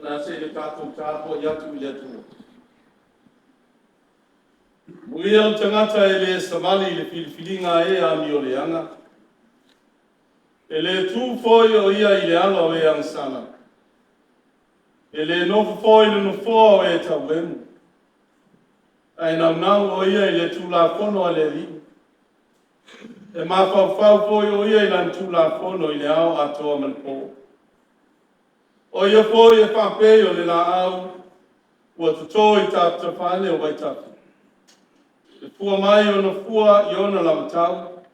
O le a se'i o tatou tapuai atu i le Atua. Muia le tagata e le savali i le filifiliga a e amioleaga, e le tu foi o ia i le ala o e agasala, e le nofo foi i le nofoa o e tauemu, ae naunau o ia i le Tulafono a le Alii, e mafaufau foi o ia i lana Tulafono i le ao atoa ma le po. O ia foi e faapei o le laau ua toto i taputafa ane o vaitafe, e fua mai ona fua i ona lamatau,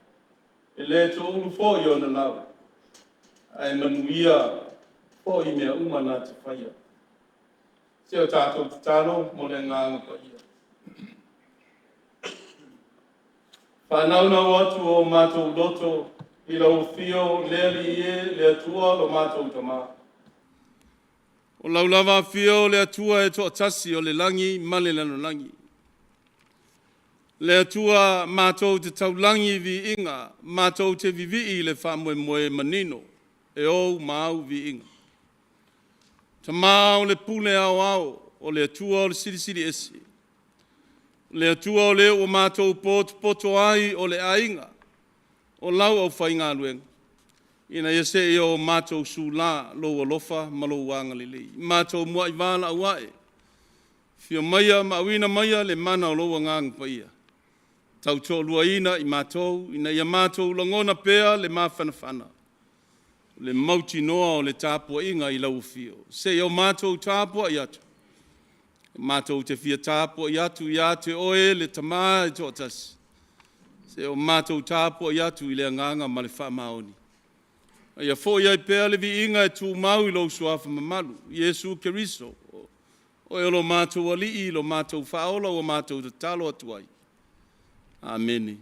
e le toulu foi ona lau, ae manuia foi i mea uma na te faia. Se o tatou tatalo mo le Agaga Paia. Faanaunau atu o matou loto i lau afio le Alii e, le Atua lo matou Tama. O lau lava afio o le Atua e toatasi o le lagi ma le lalolagi, le Atua matou te taulagi i viiga, matou te vivii i le faamoemoe manino e ou ma au viiga. Tama o le pule aoao, o le Atua o le Silisili Ese, le Atua o le ua matou potopoto ai o le aiga, o lau aufaigaluega, ina ia seia o matou sula lou alofa ma lou agalelei. Matou muai valaau ae, afio maia ma auina maia le mana o lou Agaga Paia, tautoaluaina i matou ina ia matou lagona pea le mafanafana le mautinoa o le tapuaiga i lau afio, seia o matou tapuai atu, matou te fia tapuai atu ia te Oe le Tama e toatasi, seia o matou tapuai atu i le agaga ma le faamaoni. A ia foi ai pea le viiga e tumau i lou Suafa mamalu, Iesu Keriso, o Oe o lo matou Alii lo matou Faaola ua matou tatalo atu ai. Amene.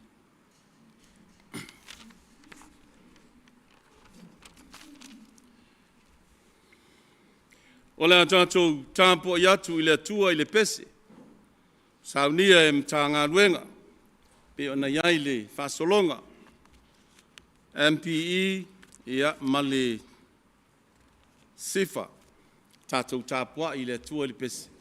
O le a tatou tapuai atu i le Atua i le pese, saunia e Matagaluega pei ona i ai le faasologa MPE ma le SIFA. Tatou tapuai i le Atua i le pese. Le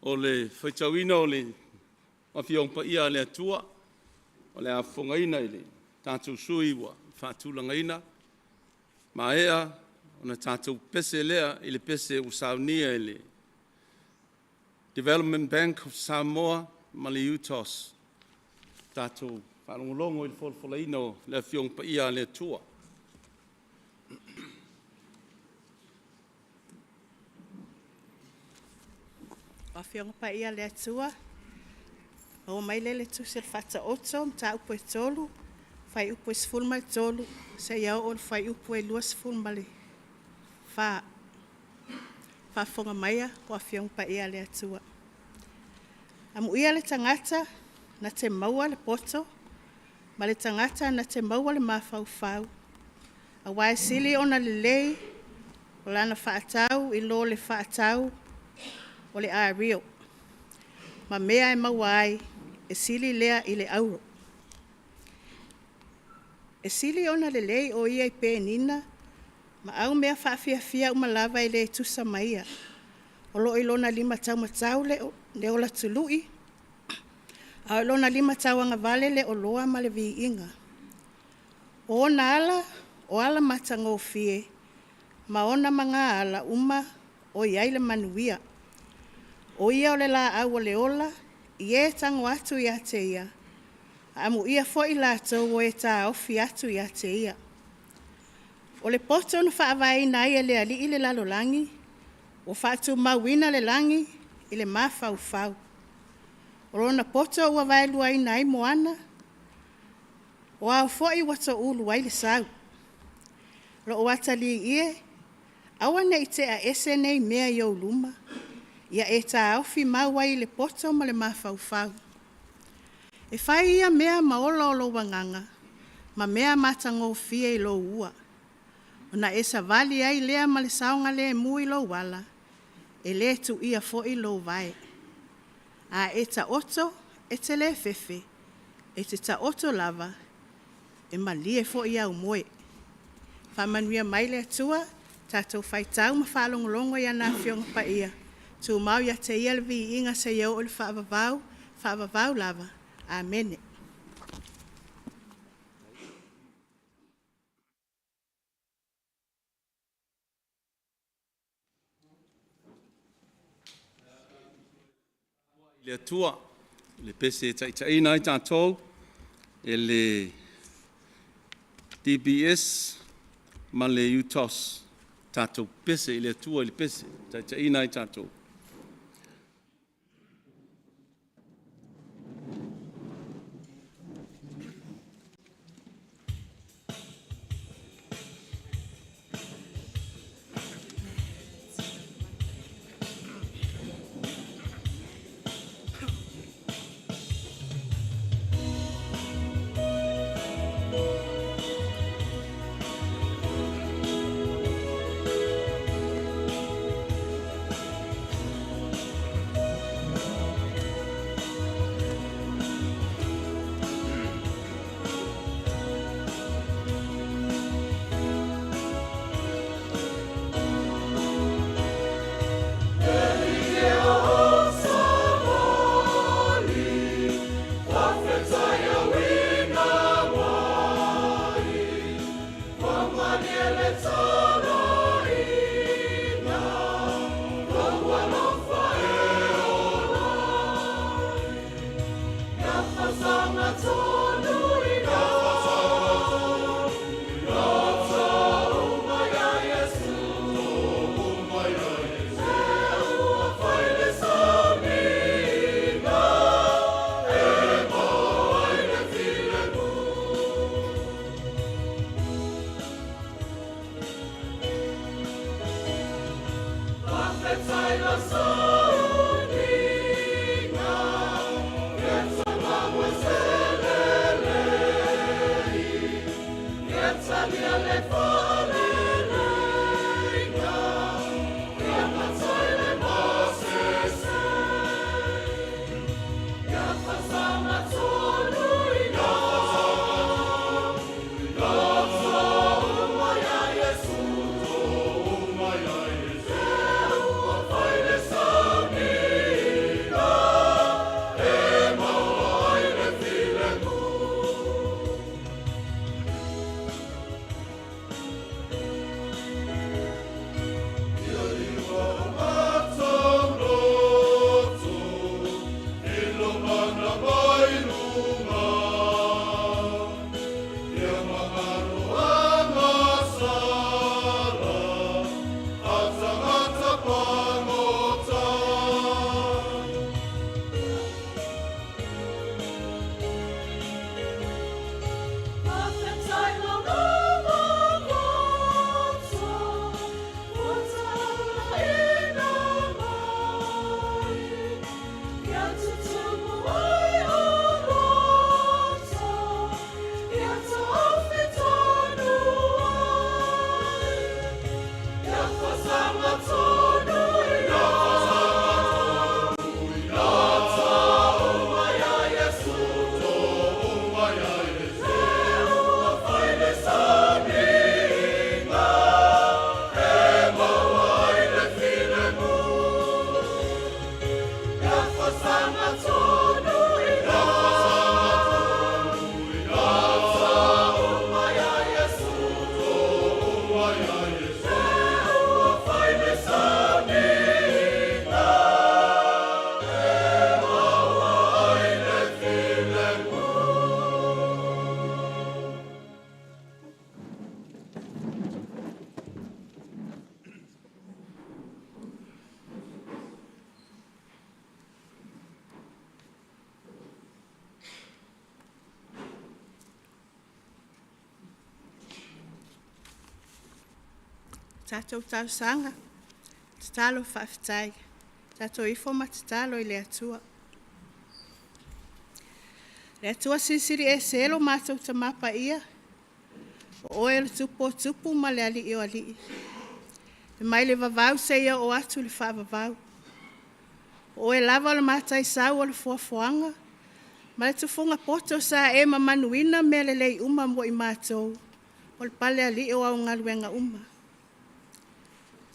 O le faitauina o le Afioaga Paia a le Atua, o le a fofogaina e le tatou sui usufono ua faatulagaina, maea ona tatou pese lea i le pese ua saunia e le Development Bank of Samoa ma le UTOS. Tatou faalogologo i le folafolaina o le Afioaga Paia a le Atua. O Afioaga Paia a le Atua, maua mai lea i le Tusi a le Faataoto mataupu e 3, fuaiupu e 13 seia oo i le fuaiupu e 24. Faafofoga maia o Afioaga Paia a le Atua. Amuia le tagata na te maua le poto ma le tagata na te maua le mafaufau, aua e sili ona lelei o lana faatau i lo le faatau o le ario, ma mea e maua ai, e sili lea i le auro. E sili ona lelei o ia i penina ma au mea faafiafia uma lava e le tusa ma ia. O lo o i lona lima taumatau le ola tului, a o lona lima tauagavale le oloa ma le viiga. O ona ala, o ala matagofie, ma ona magaala uma o i ai le manuia. O ia o le laau o le ola i e tago atu ia te ia, amuia foi i latou o e taofi atu ia te ia. O le poto na faavaeina ai e le Alii le lalolagi, ua faatumauina le lagi i le mafaufau. O lona poto ua vaeluaina ai moana, o ao foi ua toulu ai le sau. Lou atalii e, aua ne i tea ese nei mea i ou luma, ia e taofi mau ai i le poto ma le mafaufau. E fai ia mea ma ola o lou agaga ma mea matagofie i lou ua, ona e savali ai lea ma le saogalemu i lou ala, e le tuia foi lou vae. A e taoto, e te le fefe, e te taoto lava, e malie foi au moe. Faamanuia mai le Atua i le tatou faitau ma faalogologo i ana Afioga Paia, tumau ia te Ia le viiga seia oo i le faavavau, faavavau lava. Amene. I le Atua i le pese e taitaiina ai tatou e le DBS ma le UTOS. Tatou pese i le Atua i le pese e taitaiina ai tatou. Tatou talosaga, tatalo faafetai. Tatou ifo ma tatalo i le Atua. Le Atua Silisili Ese lo matou Tama Paia, o Oe o le Tupu o Tupu ma le Alii o Alii, e mai le vavau seia oo atu i le faavavau. O Oe lava o le mataisau o le foafoaga ma le tufuga poto sa e mamanuina mea lelei uma mo i matou, o le Palealii o au galuega uma.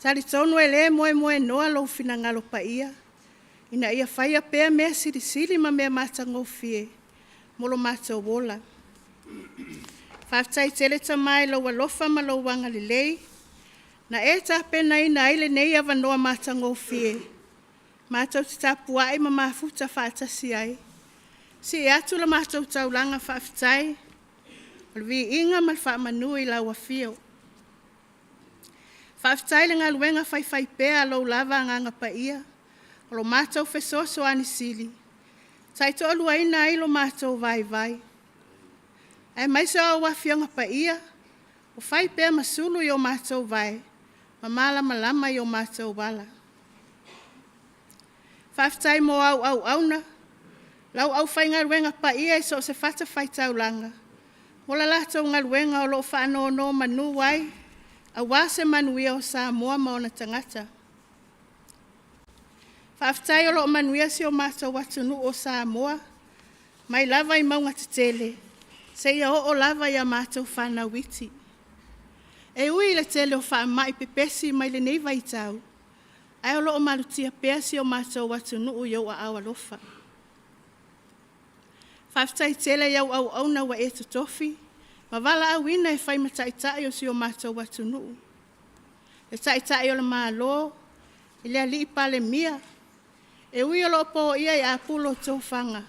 Talitonu e le moemoenoa lou finagalo paia, ina ia faia pea mea silisili ma mea matagofie mo lo matou ola. Faafetai tele Tama i lou alofa ma lou agalelei, na e tapenaina ai lenei avanoa matagofie, matou te tapuai ma mafuta faatasi ai. Sii atu la matou taulaga faafetai, o le viiga ma le faamanu i lau Afio. Faafetai i le galuega faifaipea a lou lava Agaga Paia, o lo matou fesoasoani sili, taitoaluaina ai lo matou vaivai. Aemaise o au Afioga Paia, ua fai pea ma sulu i o matou vae, ma malamalama i o matou ala. Faafetai mo au auauna, lau aufaigaluega paia i so o se fatafaitaulaga, mo le latou galuega o lo o faanonomanu ai, aua se manuia o Samoa ma ona tagata. Faafetai o lo o manuia si o matou atunuu o Samoa, mai lava i mauga tetele seia oo lava i a matou fanau iti. E ui i le tele o faamai pepesi mai lenei vaitau, ae o lo o malutia pea si o matou atunuu i ou aao alofa. Faafetai tele i au auauna ua e totofi ma valaauina e fai ma taitai o si o matou atunuu. Le Taitai o le Malo, i le Alii Palemia, e ui o lo o poia i apulo tofaga,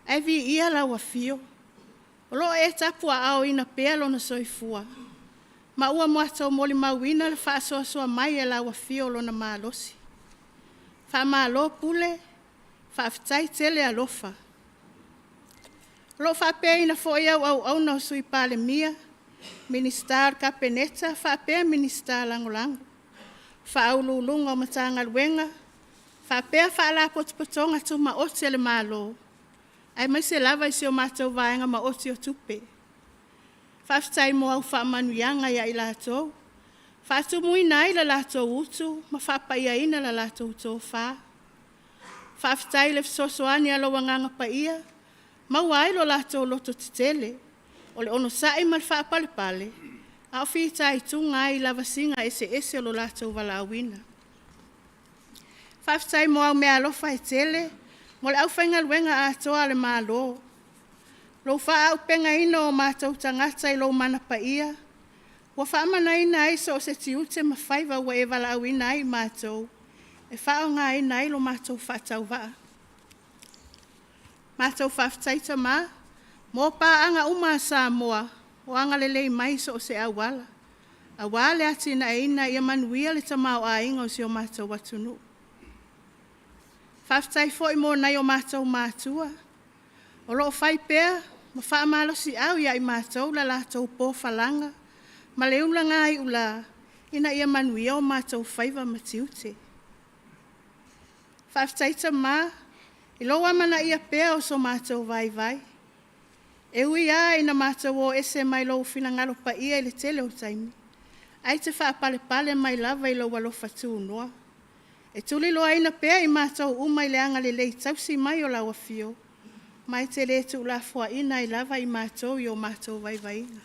ae viia lau Afio, o lo o e tapuaaoina pea lona soifua, ma ua matou molimauina le faasoasoa mai e lau Afio lona malosi. Faamalo pule, faafetai tele alofa. O lo o faapeaina foi au auauna o Sui Palemia, Minisita o le Kapeneta faapea Minisita Lagolago, Faauluuluga o Matagaluega faapea Faalapotopotoga Tumaoti a le Malo, aemaise lava i si o matou Vaega Maoti o Tupe. Faafetai mo au faamanuiaga ia i latou, faatumuina ai le latou utu ma faapaiaina le latou tofa. Faafetai i le fesoasoani a lou Agaga Paia, maua ai lo latou lototetele, o le onosai ma le faapalepale, a o fitaituga ai i lavasiga eseese o lo latou valaauina. Faafetai mo au meaalofa e tele mo le aufaigaluega atoa a le Malo, lou faaauupegaina o matou tagata i lou Mana Paia, ua faamanaina ai so o se tiute ma faiva ua e valaauina ai i matou, e faaaogaina ai lo matou faatauvaa. Matou faafetai Tama mo paaga uma a Samoa o agalelei mai i so o se auala, aua le atinaeina ia manuia le tamaoaiga o si o matou atunuu. Faafetai foi mo nai o matou matua, o lo o fai pea ma faamalosiau ia i matou le latou pofalaga ma le ulaga iula ina ia manuia o matou faiva ma tiute. Faafetai Tama i lou amanaia pea o so matou vaivai. E ui lava ina matou o ese mai lou finagalo paia i le tele o taimi, ae te faapalepale mai lava i lou alofa tunoa, e tuliloaina pea i matou uma i le agalelei tausi mai o lau Afio, ma e te le tuulafoaiina ai lava i matou i o matou vaivaiga.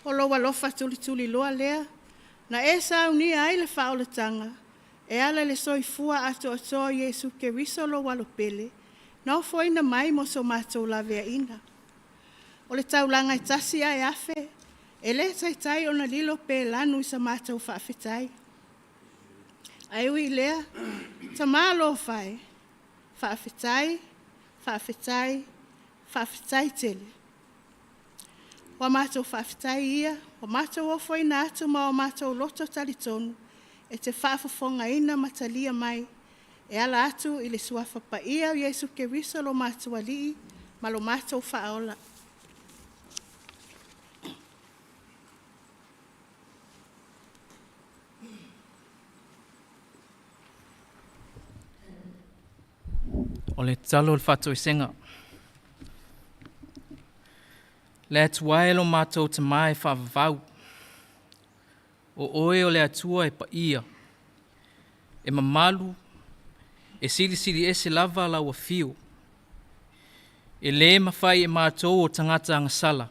O lou alofa tulituliloa lea na e saunia ai le faaolataga e ala i le soifua atoatoa o Iesu Keriso lou Alo pele, na ofoina mai mo so matou laveaiina. O le taulaga e tasi ae afe, e le taitai ona lilo pe lanu i sa matou faafetai. Ae ui i lea, Tama alofa e, faafetai, faafetai, faafetai tele. Ua matou faafetai ia, ua matou ofoina atu ma o matou loto talitonu, e te faafofogaina ma talia mai, e ala atu i le Suafa Paia o Iesu Keriso lo matou Alii ma lo matou Faaola. O le tatalo o le faatoesega. Le Atua e lo matou Tama e faavavau, o Oe o le Atua e paia, e mamalu, e silisili ese lava lau afio. E le mafai e matou o tagata agasala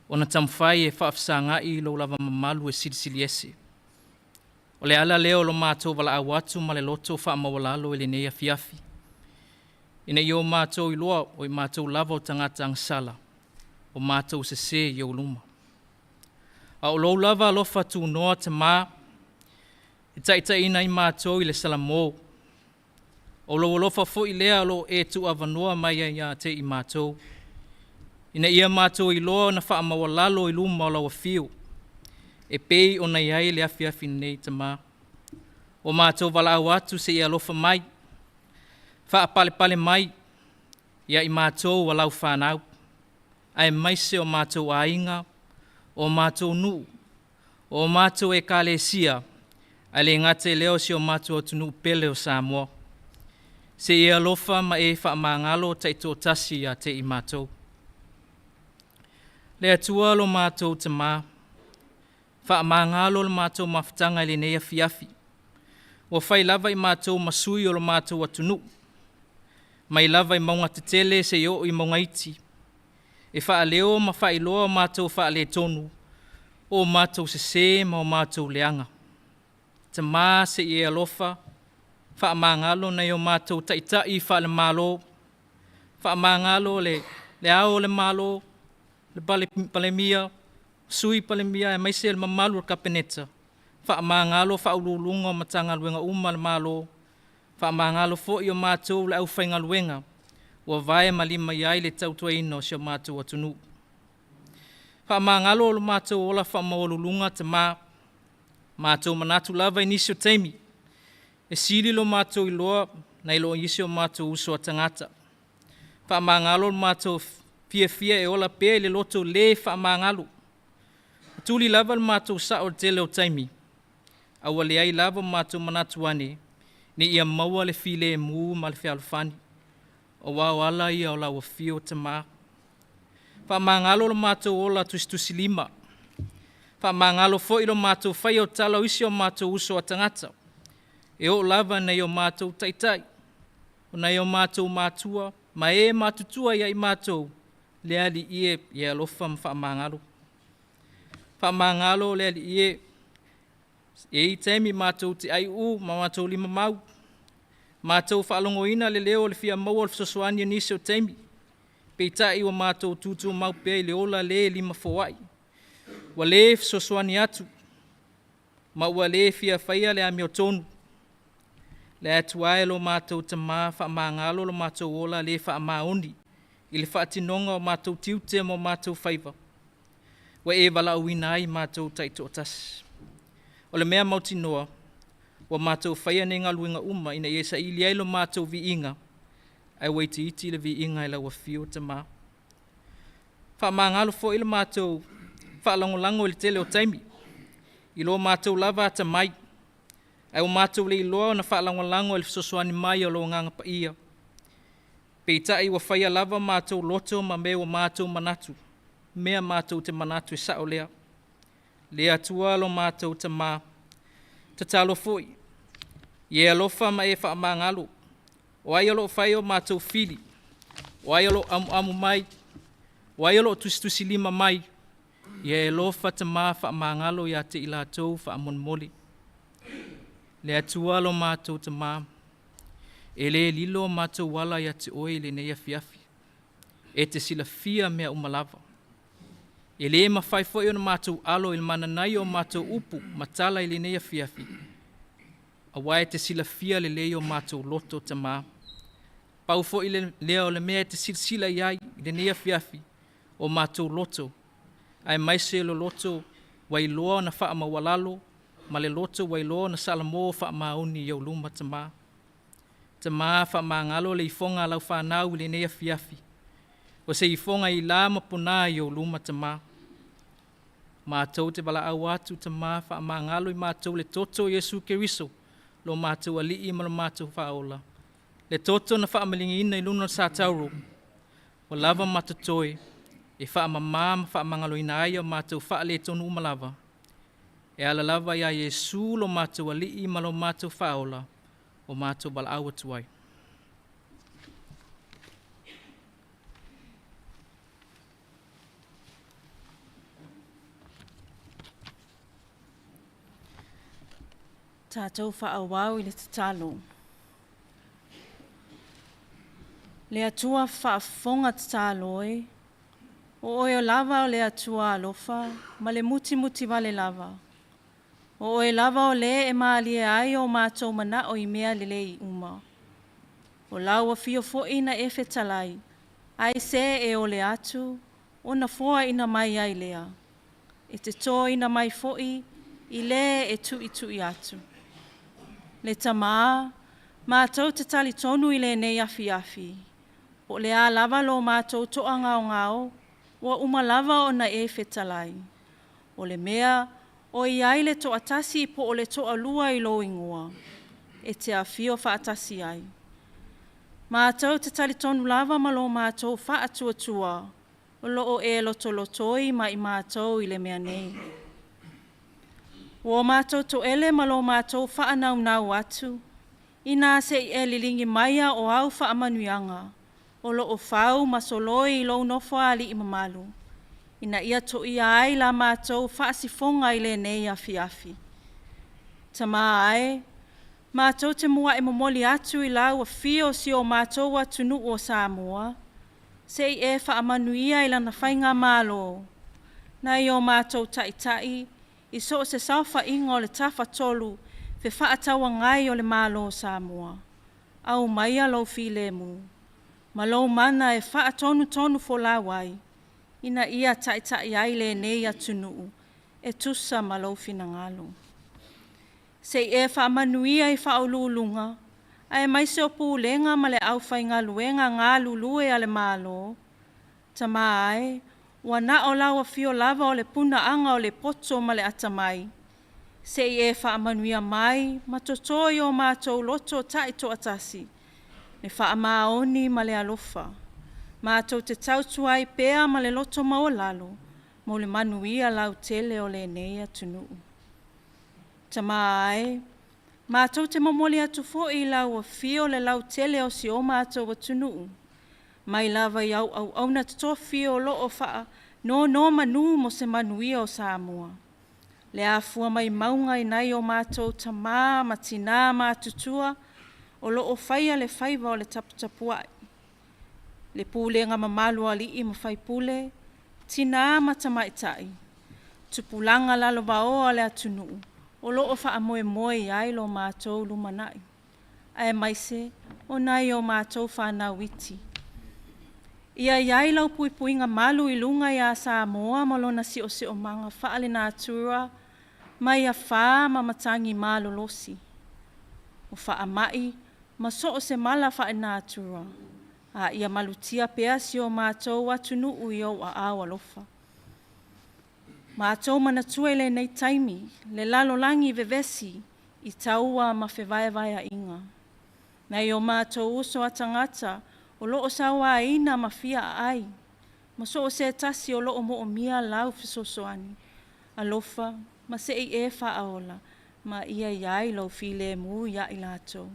ona taumafai e faafesaga'i lou lava mamalu e silisili ese. O le ala lea o lo matou valaau atu ma le loto faamaualalo i lenei afiafi, ina ia o matou iloa o i matou lava o tagata agasala, ua matou sese i ou luma. A o lou lava alofa tunoa Tama e taitaiina ai matou i le salamo, o lou alofa foi lea o lo o e tuuavanoa mai ai ia te i matou, ina ia matou iloa ona faamaualalo i luma o lau afio e pei ona i ai le afiafi nei Tama. Ua matou valaau atu se i e alofa mai, faapalepale mai ia i matou o lau fanau, aemaise o matou aiga, o matou nuu, o matou ekalesia, ae le gata i lea o si o matou atunuu pele o Samoa. Se i e alofa ma e faamagalo taitoatasi ia te i matou. Le Atua lo matou Tama, faamagalo le matou mafutaga i lenei afiafi. Ua fai lava i matou ma sui o le matou atunuu, mai lava i mauga tetele seia oo i mauga iti, e faaleo ma faailoa o matou faaletonu, o matou sese ma o matou leaga. Tama se i e alofa, faamagalo nai o matou taitai faale-Malo, faamagalo Le Ao o le Malo, le Palemia, Sui Palemia aemaise le mamalu o le Kapeneta, faamagalo Ofisa Sili o Pulega o Matagaluega uma a le Malo, faamagalo foi o matou le aufaigaluega ua vae ma lima i ai le tautuaina o si o matou atunuu. Faamagalo lo matou ola faamaualuluga Tama, matou manatu lava i nisi o taimi, e sili lo matou iloa nai lo nisi o matou uso a tagata. Faamagalo lo matou fiafia e ola pea i le loto le faamagalo. E tuli lava lo matou sao i le tele o taimi, a ua leai lava ma matou manatu ane, ina ia maua le filemu ma le fealofani, aua o ala ia o lau afio Tama. Faamagalo lo matou ola tusitusilima, faamagalo foi lo matou faia o tala o isi o matou uso a tagata, e oo lava i nai o matou taitai, o nai o matou matua ma e matutua ia i matou, le Alii e, ia e alofa ma faamagalo. Faamagalo le Alii e, e i ai taimi matou te aiuu ma matou limamau, matou faalogoina le leo o le fia maua o le fesoasoani i nisi o taimi, peitai ua matou tutumau pea i le ola le limafoai, ua le fesoasoani atu ma ua le fia faia le amiotonu. Le Atua e lo matou Tama, faamagalo lo matou ola le faamaoni i le faatinoga o matou tiute ma o matou faiva ua e valaauina ai matou taitoatasi. O le mea mautinoa, ua matou faia nei galuega uma ina ia saili ai lo matou viiga, ae ua itiiti le viiga i lau afio Tama. Faamagalo foi le matou faalagolago i le tele o taimi i lo matou lava atamai, ae ua matou le iloa ona faalagolago i le fesoasoani mai o lou Agaga Paia. Peitai ua faia lava matou loto ma mea ua matou manatu, mea matou te manatu e sao lea. Le Atua lo matou Tama, tatalo foi, ia e alofa ma e faamagalo. O ai o lo o faia o matou fili? O ai o lo o amoamo mai? O ai o lo o tusitusilima mai? Ia e alofa Tama faamagalo ia te i latou faamolemole. Le Atua lo matou Tama, e le lilo o matou ala ia te Oe i lenei afiafi, e te silafia mea uma lava. E le mafai foi ona matou alo i le mananaia o matou upu ma tala i lenei afiafi, aua e te silafia lelei o matou loto Tama. Pau foi lea o le mea e te silasila i ai i lenei afiafi, o matou loto, aemaise le loto ua iloa ona faamaualalo ma le loto ua iloa ona salamo faamaoni i ou luma Tama. Tama faamagalo le ifoga a lau fanau i lenei afiafi, o se ifoga i la ma pona i ou luma Tama. Matou te valaau atu Tama, faamagalo i matou i le toto o Iesu Keriso lo matou Alii ma lo matou Faaola. Le toto na faamaligi i luga o le satauro, ua lava ma totoe e faamama ma faamagaloina ai o matou faaletonu uma lava, e ala lava ia Iesu lo matou Alii ma lo matou Faaola, ua matou valaau atu ai. Tatou faaauau i le tatalo. Le Atua faafofoga tatalo e, o Oe lava o le Atua alofa ma le mutimutivale lava. O Oe lava o Le e malie ai o matou manao i mea lelei uma. O lau afio foi na e fetalai, ai se e ole atu ona foaina mai ai lea. E te toina mai foi i le e tuitui atu. Le Tama, matou te talitonu i lenei afiafi, po o le a lava lo matou toagaogao, ua uma lava ona e fetalai. O le mea o i ai le toatasi po o le toalua i lou igoa, e te afio faatasi ai. Matou te talitonu lava ma lo matou faatuatua, o lo o e lotolotoi ma i matou i le mea nei. Ua matou toele ma lo matou faanaunau atu, ina se i e liligi maia o au faamanuiaga o lo o fau ma soloi i lou Nofoalii mamalu, ina ia toia ai la matou faasifoga i lenei afiafi. Tama e, matou te muai momoli atu i lau afio si o matou atunuu o Samoa, se i e faamanuia i lana faigamalo, nai o matou taitai i so o se saofaiga o le Tafatolu Fefaatauagai o le Malo o Samoa, aumaia lou filemu ma lou mana e faatonutonufolau ai, ina ia taitai ai lenei atunuu e tusa ma lou finagalo. Se i e faamanuia i Faauluuluga aemaise o Pulega ma le aufaigaluega galulue a le Malo, Tama e, ua na o lau afio lava o le punaaga o le poto ma le atamai, se i e faamanuia mai ma toto i o matou loto taitoatasi le faamaoni ma le alofa, matou te tautua ai pea ma le loto maualalo mo le manuia lautele o lenei atunuu. Tama e, matou te momoli atu foi i lau afio le lautele o si o matou atunuu, mai lava i au auauna totofi o lo o faanonomanu mo se manuia o Samoa, le afua mai mauga i nai o matou tama ma tina matutua o lo o faia le faiva o le taputapuai, le pulega mamalu a alii ma faipule, tina ma tamaitai, tupulaga lalovaoa o le atunuu o lo o faamoemoe i ai lo matou lumanai, aemaise o nai a matou fanau iti. Ia i ai lau puipuiga malu i luga ia Samoa ma lona siosiomaga faalenatura mai afa ma matagi malolosi, o faamai ma so o se mala faalenatura, a ia malutia pea si o matou atunuu i ou aao alofa. Matou manatua i lenei taimi le lalolagi vevesi i taua ma fevaevaeaiga, nai o matou uso a tagata o lo o sauaina ma fia aai, ma so o se tasi o lo o moomia lau fesoasoani, alofa ma se i e faaola ma ia i ai lou filemu ia i latou.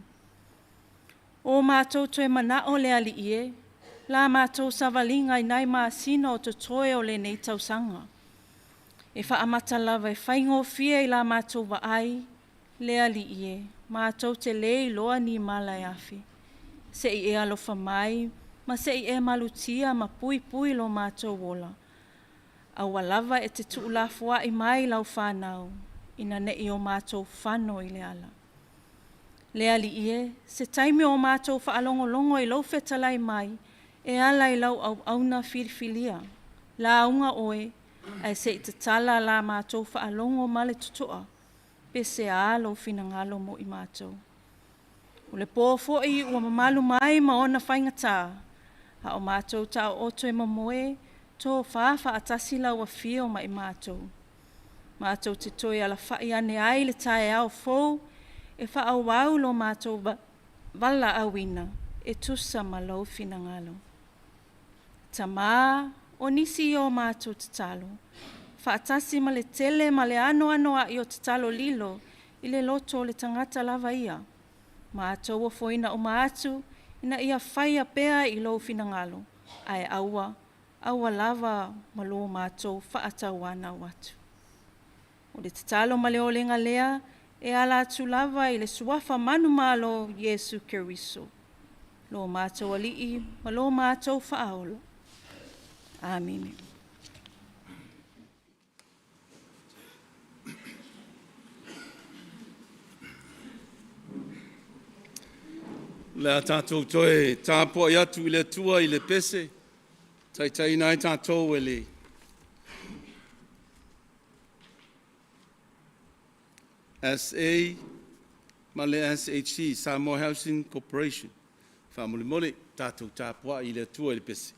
Ua matou toe manao le Alii e, la matou savaliga i nai masina o totoe o lenei tausaga, e faamata lava e faigofie i la matou vaai le Alii e, matou te le iloa ni mala e afe, se i e alofa mai ma se i e malutia ma puipui lo matou ola, aua lava e te tuulafoai mai lau fanau ina ne i o matou fano i le ala. Le Alii e, se taimi o matou faalogologo i lou fetalai mai e ala i lau auauna filifilia, lauga oe ae se i tatala la matou faalogo ma le totoa, pe sea lou finagalo mo i matou. O le po foi ua mamalu mai ma ona faigata, a o matou taooto e momoe, tofa faatasi lau afio ma i matou. Matou te toe alafai ane ai i le taeao fou e faaauau lo matou valaauina. e tusa ma lou finagalo. Tamā, o nisi ia o matou tatalo, faatasi ma le tele ma le anoanoa'i o tatalo lilo i le loto o le tagata lava ia, matou ofoina uma atu ina ia faia pea i lou finagalo, ae aua, aua lava ma lo matou faatauanau atu. O le tatalo ma le olega lea e ala atu lava i le suafa manumalo o Iesu Keriso, lo matou Alii ma lo matou Faaola. Amene. O le a tatou toe tapuai atu i le Atua i le pese, taitaiina ai tatou e le SA ma le SHC, Samoa Housing Corporation. Faamolemole, tatou tapuai i le Atua i le pese.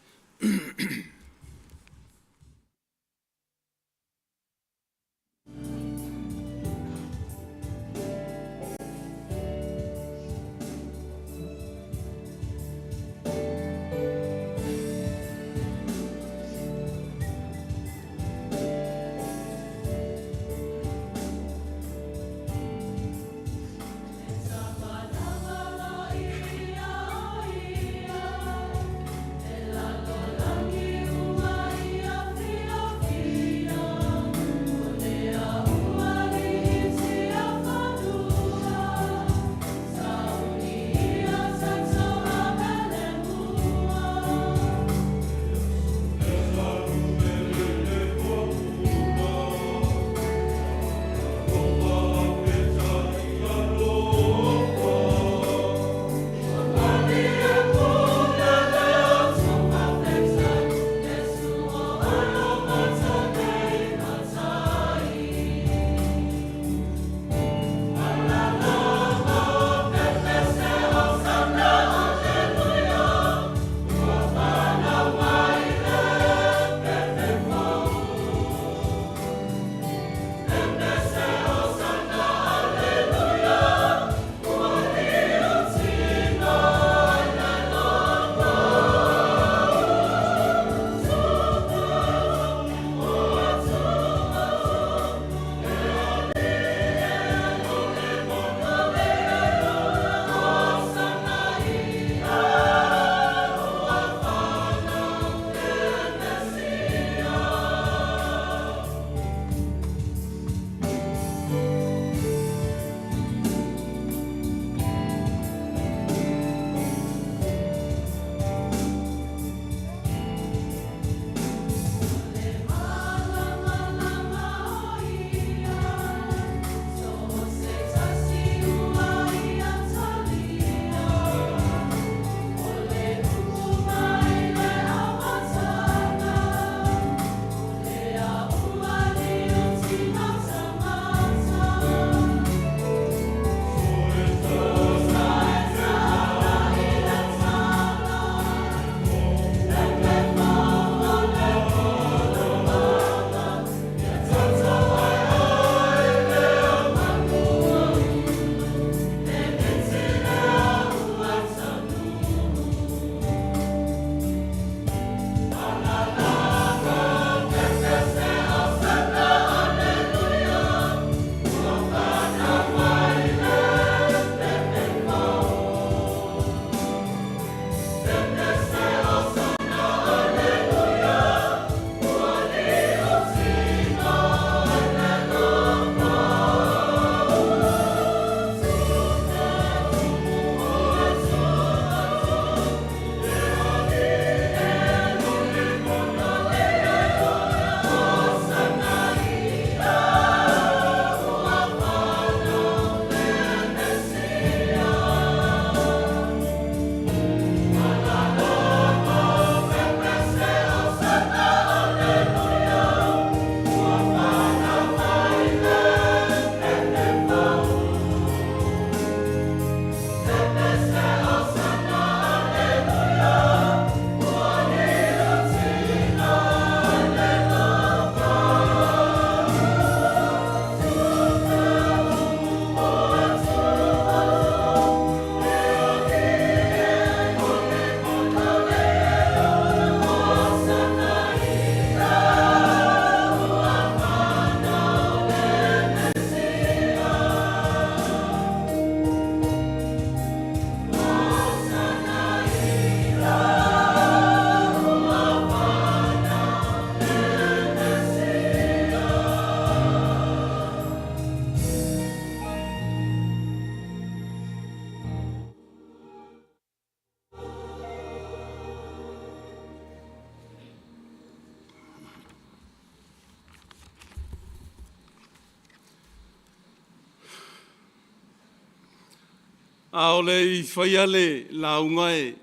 A o le i faia le lauga e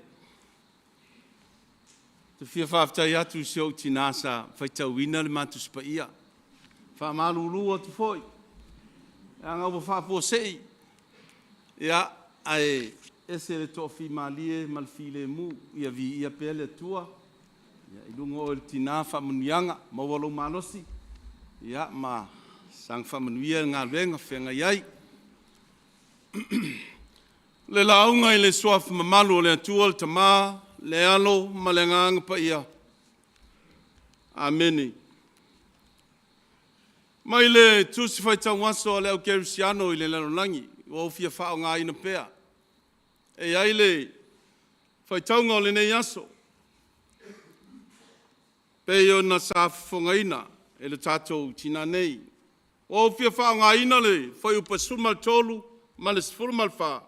te fia faafetai atu i si ou tina sa faitauina le ma Tusi Paia. E faamalulu atu foi, leaga ua faafuasei, ia, ae ese le toafimalie ma le filemu. Ia viia pea le Atua. I luga oe le tina faamanuiaga, maua lou malosi ma saga faamanuia i le galuega o feagai ai. O le lauga i le Suafa mamalu o le Atua le Tama, le Alo ma le Agaga Paia. Amene. Mai le Tusi Faitau Aso a le Au Kerisiano i le lalolagi ua ou fia faaaogaina pea, e i ai le faitauga o lenei aso, pei ona sa fofogaina e le tatou tina nei. Ua ou fia faaaogaina le fuaiupu 13 ma le 14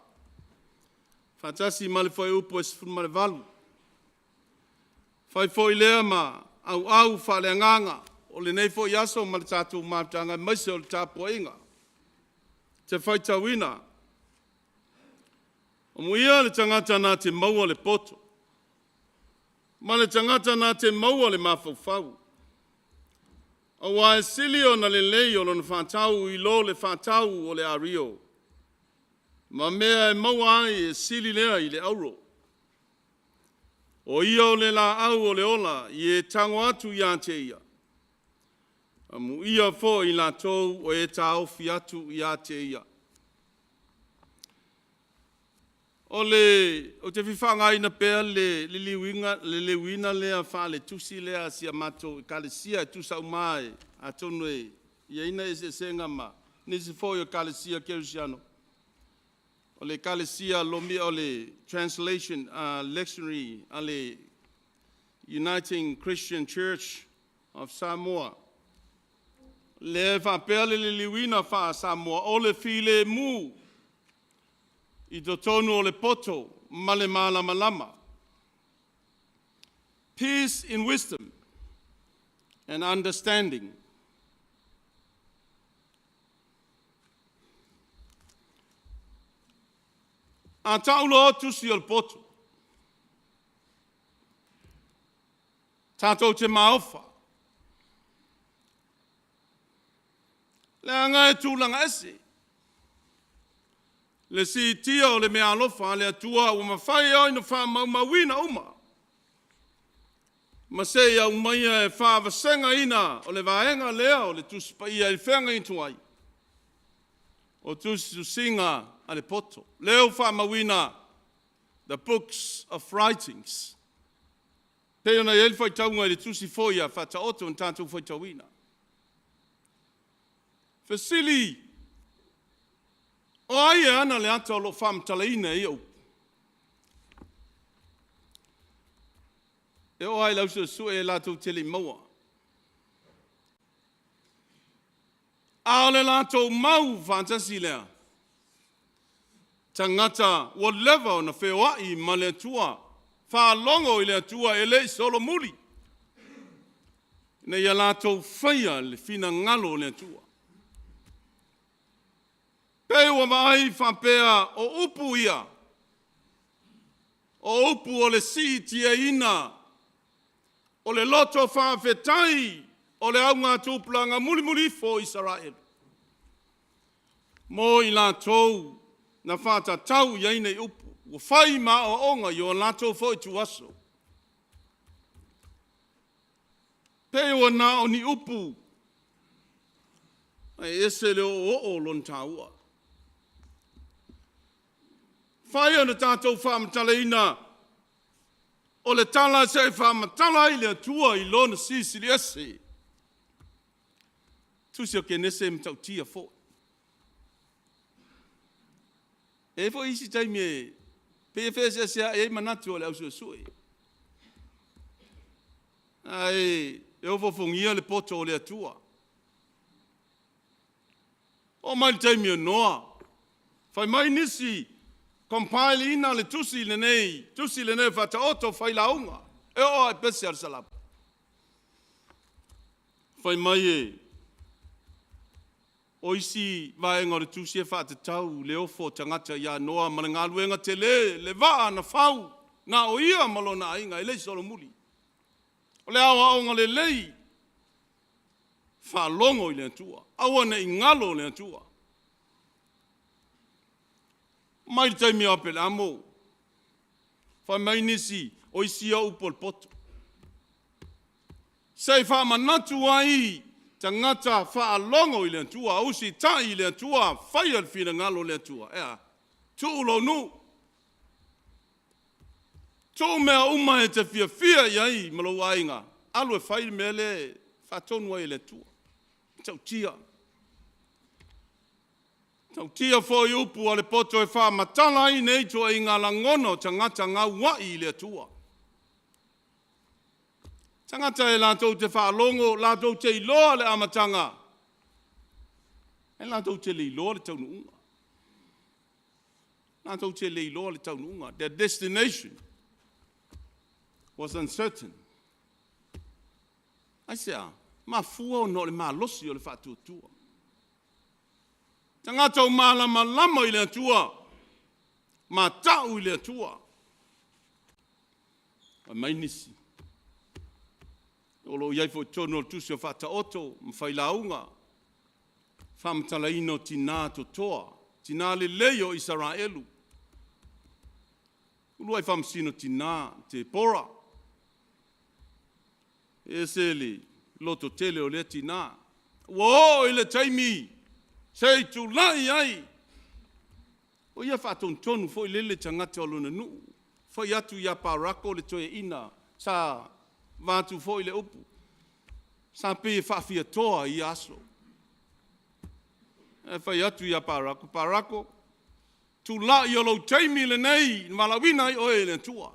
faatasi ma le fuaiupu 18. E fai foi lea ma auau faaleagaga o lenei foi aso ma le tatou mafutaga aemaise o le tapuaiga. Ou te faitauina, “Amuia le tagata na te maua le poto, ma le tagata na te maua le mafaufau, aua e sili ona lelei lona faatau i lo le faatau o le ario, ma mea e maua ai e sili lea i le auro. O ia o le laau o le ola i e tago atu ia te ia, amuia foi i latou o e taofi atu ia te ia.” Ou te fia faaaogaina pea le liliuina lea faale-tusi lea a si a matou ekalesia e tusa uma lava, atonu e i ai nai eseesega ma nisi foi o ekalesia kerisiano. O le ekalesia o le Translation Lectionary a le Uniting Christian Church of Samoa, lea e faapea le liliuina faa-Samoa, “O le filemu i totonu o le poto ma le malamalama.” Peace in wisdom and understanding. A tau loa tusi o le poto, tatou te maofa, leaga e tulaga ese le siitia o le meaalofa a le Atua ua mafai ai ona faamaumauina uma, ma se i aumaia e faavasegaina o le vaega lea o le Tusi Paia e feagai atu ai, o tusitusiga a le poto. Lea ua faamauina, the books of writings. E pei ona i ai le faitauga i le tusi foi a Faataoto na tatou faitauina. Fesili, o ai e ana le ata o lo o faamatalaina i ia upu? E oo lava i le au suesue latou te le i maua. A o le latou mau faatasi lea, tagata ua leva ona feoai ma le Atua, faalogo i le Atua e le i solomuli, ina ia latou faia le finagalo o le Atua. Pei ua vaai faapea o upu ia, o upu o le siitiaina o le loto faafetai o le augatupulaga mulimuli ifo o Isaraelu, mo i latou na faatatau i ai nei upu, ua fai ma aoaoga i o latou foi ituaso. Pei ua na o ni upu, ae ese le oooo o lona taua. E mafai ona tatou faamatalaina, o le tala se i faamatala ai le Atua i Lona Silisili Ese. Tusi o Kenese e matautia foi. E i ai foi isi taimi e pei e feeseeseai ai manatu o le au suesue, ae ofoofogia le poto o le Atua. Oo mai i le taimi o Noa, fai mai nisi, compile ina le tusi lenei o Faataoto Failauga, e oo lava i pese o le Salamo. Fai mai e O isi vaega o le tusi e faatatau i le ofo o tagata ia Noa ma le galuega tele, le vaa na fau, na o ia ma lona aiga, e le i solomuli. O le aoaoga lelei, faalogo i le Atua, aua ne i galo le Atua. Mai le taimi o Apelamo, fai mai nisi, o isi ia upu a le poto, se i faamanatu ai tagata faalogo i le Atua, usitai i le Atua, faia le finagalo o le Atua, e a? Tuu lou nuu, tuu mea uma e te fiafia i ai ma lou aiga, alu e fai le mea lea e faatonu ai e le Atua. E matautia. E matautia foi upu a le poto e faamatala ai nei ituaiga lagona o tagata gauai i le Atua. Tagata e latou te faalogo, latou te iloa le amataga, ae latou te le iloa le taunuuga. Latou te le iloa le taunuuga. Their destination was uncertain. Aisea? Mafua ona o le malosi o le faatuatua. Tagata ua malamalama i le Atua, matau i le Atua. Fai mai nisi, o lo o i ai foi i totonu o le tusi o Faataoto ma Failauga, faamatalaina o tina totoa, tina lelei o Isaraelu, uluai faamasino tina o Tepora. E ese le lototele o lea tina. Ua oo i le taimi se i tulai ai, o ia e faatonutonu foi lele i tagata o lona nuu, fai atu ia Parako le toeaina sa avatu foi le upu, sa pei e faafiatoa i ia aso. Ae fai atu ia Parako, Parako, tulai o lou taimi lenei na valaauina ai oe e le Atua.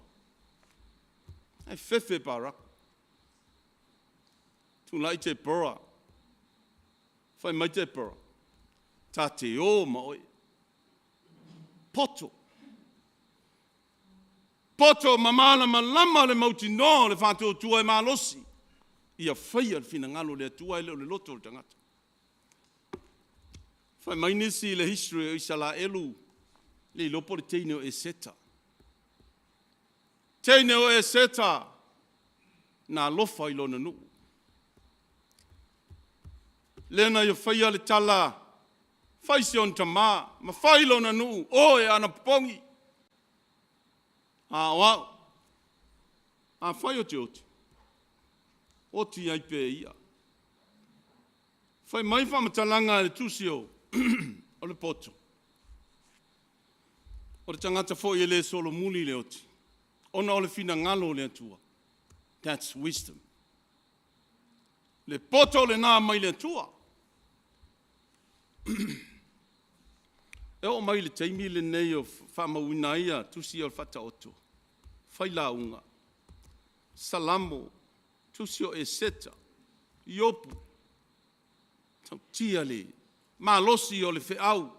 Ae fefe Parako. Tulai Tepora, fai mai Tepora, ta te o ma oe. Poto, poto ma malamalama le mautinoa o le faatuatua e malosi ia faia le finagalo o le Atua ae le o le loto o le tagata. Fai mai nisi i le history o Isaraelu, le iloa po o le teine o Eseta. Teine o Eseta na alofa i lona nuu, lea na ia faia le tala, fai si ona tama ma fai lona nuu, o e anapopogi, a o au, afai ou te oti, oti ai pea ia. Fai mai faamatalaga a le tusi o le poto, o le tagata foi e le solomuli le oti, ona o le finagalo o le Atua, that's wisdom. Le poto lena mai le Atua. E oo mai i le taimi lenei o faamauina ai tusi ia o le Faataoto, Failauga, Salamo, tusi o Eseta, Iopu, e matautia le malosi o le feau,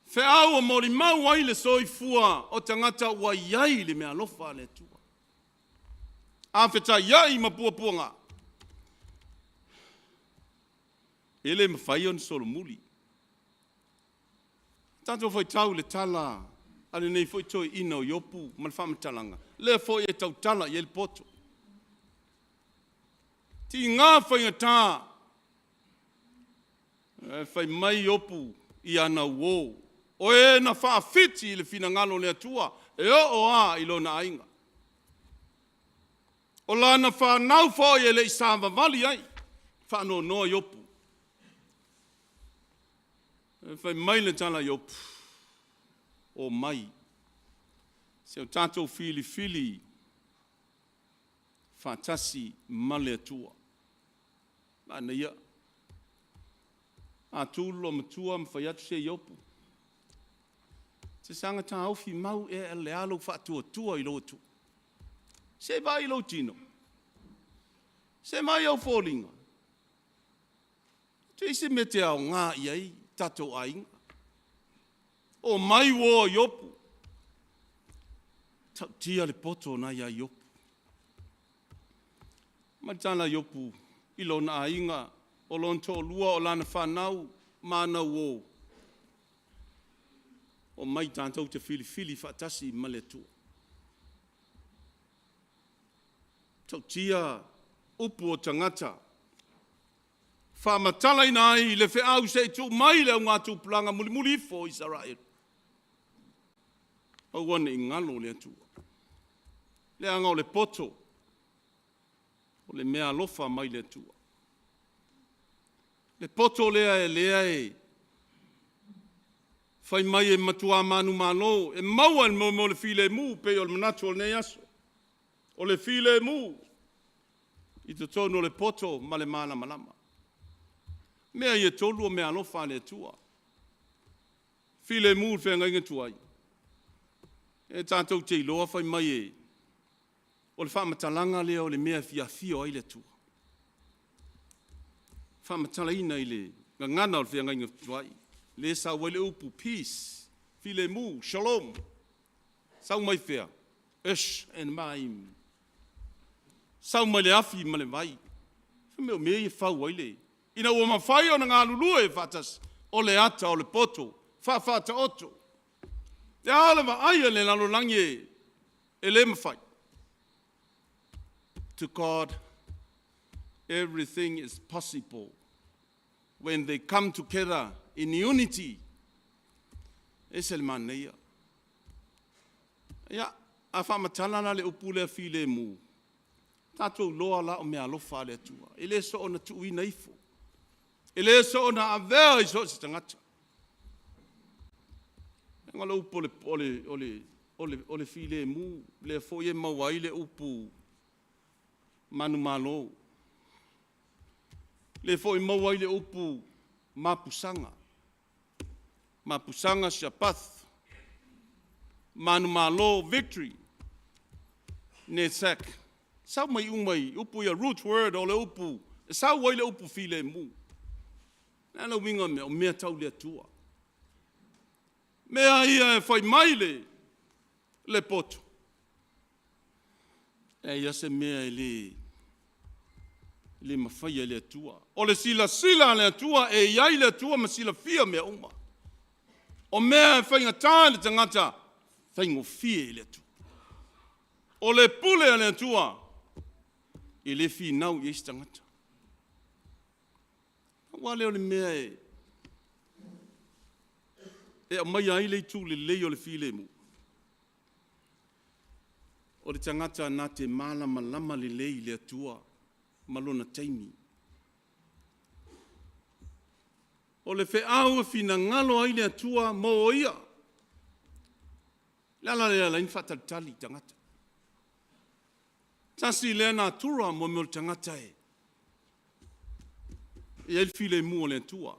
feau e molimau ai le soifua o tagata ua i ai le meaalofa a le Atua. A fetaiai ma puapuaga, e le mafai ona solomuli. Tatou faitau i le tala a lenei foi toeaina o Iopu ma le faamatalaga, lea foi e tautala i ai le poto. Tiga faigata, ae fai mai Iopu i ana uo, o e na faafiti i le finagalo o le Atua, e oo lava i lona aiga. O lana fanau foi e le i savavali ai, faanoanoa Iopu. Ae fai mai le tala a Iopu, omai se i o tatou filifili faatasi ma le Atua. Manaia. A tu le loomatua ma fai atu, se Iopu, e te saga taofi mau ea o le a lou faatuatua i lou Atua? Se vaai i lou tino, se vaai i ou foliga, e leai se mea e te aoga i ai lo tatou aiga. Omai uo a Iopu. E matautia le poto na ia Iopu. Fai mai le tala a Iopu i lona aiga. O lona toalua o lana fanau ma ana uo, omai tatou te filifili faatasi ma le Atua. Tautia upu o tagata, faamatalaina ai le feau se i tuu mai i le augatupulaga mulimuli ifo o Isaraelu, aua ne i galo le Atua. Leaga o le poto, o le meaalofa mai le Atua. Le poto lea lea e fai mai e matua manumalo, e maua i le mea o le filemu e pei o le manatu o lenei aso. O le filemu i totonu o le poto ma le malamalama. O mea ia e tolu o meaalofa a le Atua. Filemu i le feagaiga tuai, e tatou te iloa fai mai o le faamatalaga lea o le mea e fia afio ai le Atua. E faamatalaina i le gagana o le feagaiga tuai, lea e sau ai le upu peace, filemu, shalom. Sau mai fea? Esh and maim, sau mai le afi ma le vai. Fai mai o mea ia e fau ai le… ina ua mafai ona galulue faatasi, o le ata o le poto faafaataoto. E a le vaai a le lalolagi e le mafai? To God everything is possible when they come together in unity. E ese le manaia. Ia, a faamatala la le upu lea filemu, tatou iloa la o meaalofa a le Atua, e le soona tuuina ifo, e le soona avea i so o se tagata. Leaga o le upu o le filemu, lea foi e maua ai le upu manumalo, lea foi e maua ai le upu mapusaga, mapusaga shabath, manumalo victory, nesac. Sau mai uma i upu ia root word o le upu e sau ai le upu filemu. O le a le uiga o mea ia? O mea tau le Atua. Mea ia e fai mai le poto, e leai lava se mea e le mafaia e le Atua. O le silasila a le Atua, e i ai le Atua ma silafia mea uma. O mea e faigata i le tagata, e faigofie i le Atua. O le pule a le Atua, e le finau i ai se tagata. Pau lava lea o le mea e aumaia ai le itu lelei o le filemu, o le tagata na te malamalama lelei i le Atua ma lona taimi. O le feau e finagalo ai le Atua mo ia. O le ala lea e ala ai ona faatalitali i tagata. Tasi lea natura mo le tagata e i ai le filemu o le Atua.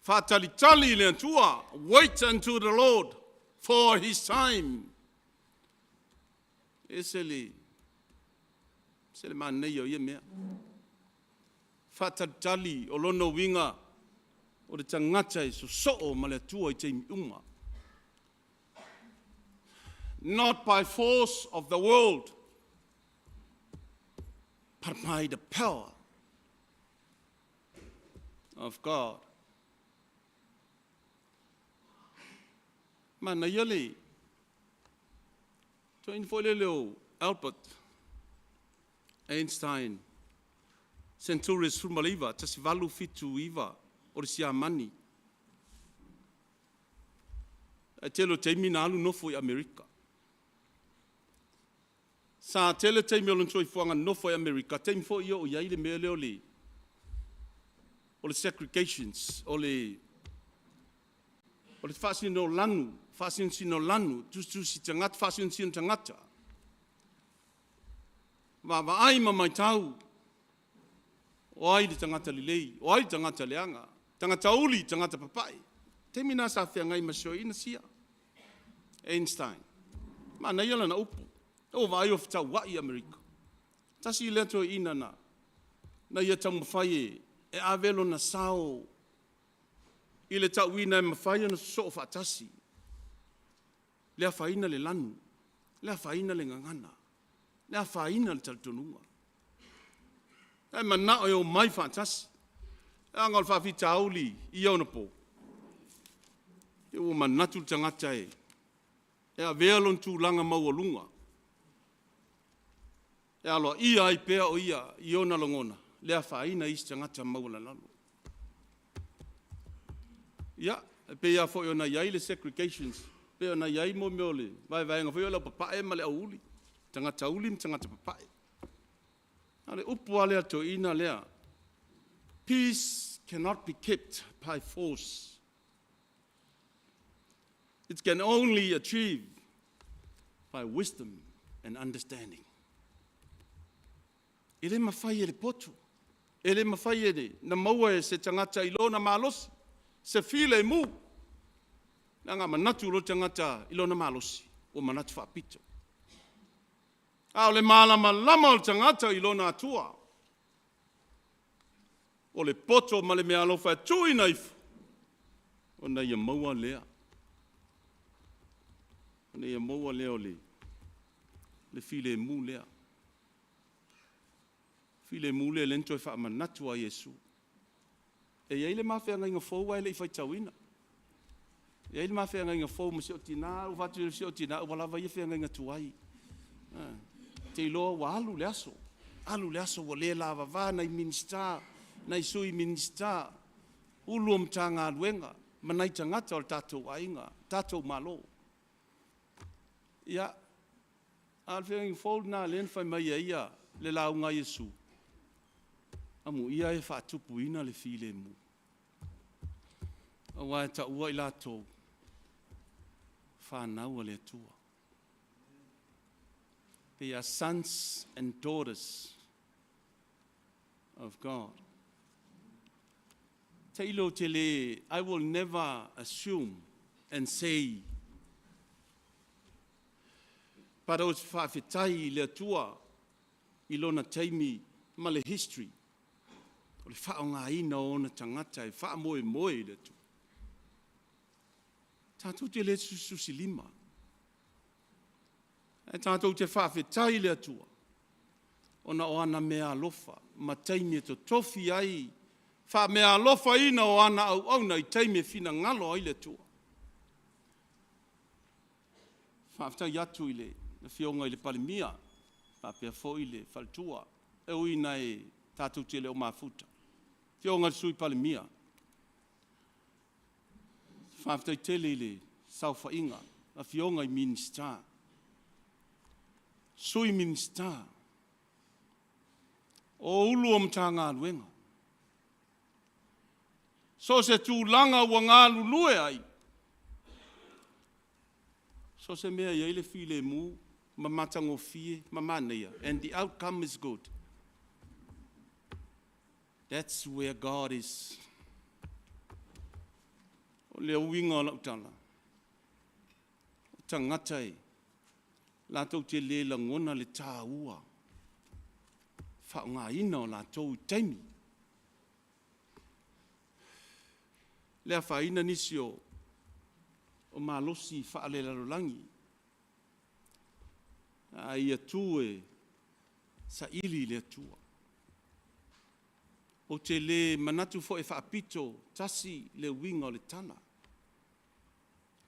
Faatalitali i le Atua, wait unto the Lord for His time. E ese le manaia o ia mea. Faatalitali, o lona uiga o le tagata e sosoo ma le Atua i taimi uma. Not by force of the world, but by the power of God. Manaia le toeaina foi lele o Albert Einstein, seneturi 19, 1879, o le Siamani. Ae tele o taimi na alu nofo i Amerika. Sa tele taimi o lona soifuaga na nofo ai i Amerika, taimi foi ia o i ai le mea lea o le segregations, o le faasinolanu, faasinosinolanu, tusitusi tagata, faasinosino tagata. Vaavaai ma matau, o ai le tagata lelei, o ai le tagata leaga, tagata uli, tagata papai. O taimi na sa feagai ma si toeaina sia, Einstein. Manaia lana upu, ua ou vaai ua fetauai Amerika. Tasi lea toeaina na ia taumafai e ave lona sao i le tauina e mafai ona sosoo faatasi, le afaina le lanu, le afaina le gagana, le afaina le talitonuga. E manao e omai faatasi. Leaga o le faafitauli i ona po, ua manatu le tagata e avea lona tulaga maualuga, e aloaia ai pea o ia i ona lagona, le afaina o isi tagata maualalalo. Ia, e pei lava foi ona i ai le segregation, e pei ona i ai mea o le vaevaega foi lea o le aupapae ma le auli, tagata uli ma tagata papae. A o le upu lava lea a le toeaina lea, peace cannot be kept by force, it can only achieve by wisdom and understanding. E le mafai e le potu, e le mafai ona maua e se tagata i lona malosi se filemu. Leaga a manatu loa le tagata i lona malosi, ua manatu faapito. A o le malamalama o le tagata i lona Atua, o le poto ma le meaalofa e tuuina ifo, ona ia maua lea, ona ia maua lea o le filemu lea. O le filemu lea na toe faamanatu lava e Iesu. E i ai le ma feagaiga fou ae le i faitauina. E i ai le ma feagaiga fou ma si ou tina, ou fai atu i si ou tina, ua lava ia feagaiga tuai. Ou te iloa ua alu le aso, alu le aso ua le lavava nai Minisita, nai Sui Minisita, Ofisa Sili o Matagaluega ma nai tagata o le tatou aiga, le tatou Malo. Ia, a o le feagaiga fou lena lea na fai mai ai le lauga a Iesu, amuia e faatupuina le filemu, aua e taua i latou o fanau a le Atua. They are sons and daughters of God. Tailo te le, I will never assume and say, but ou te faafetai i le Atua i lona taimi ma le history, o le faaaogaina o ona tagata e faamoemoe i le Atua. Tatou te le tusitusilima, ae tatou te faafetai i le Atua ona o ana meaalofa ma taimi e totofi ai, faameaalofaina o ana auauna i taimi e finagalo ai le Atua. Faafetai atu i le Afioga i le Palemia faapea foi le faletua, e ui ina tatou te le o mafuta, le Afioga i le Sui Palemia. Faafetai tele i le saofaiga a Afioga i Minisita, Sui Minisita, o Ofisa Sili o Matagaluega. So o se tulaga ua galulue ai, so o se mea e i ai le filemu ma matagofie ma manaia, and the outcome is good, that's where God is. O le uiga o lau tala, o tagata e latou te le lagona le taua faaaogaina o latou i taimi. E le afaina nisi o malosi faale-lalolagi, a ia tu e saili i le Atua. Ou te le manatu foi e faapito tasi le uiga o le tala,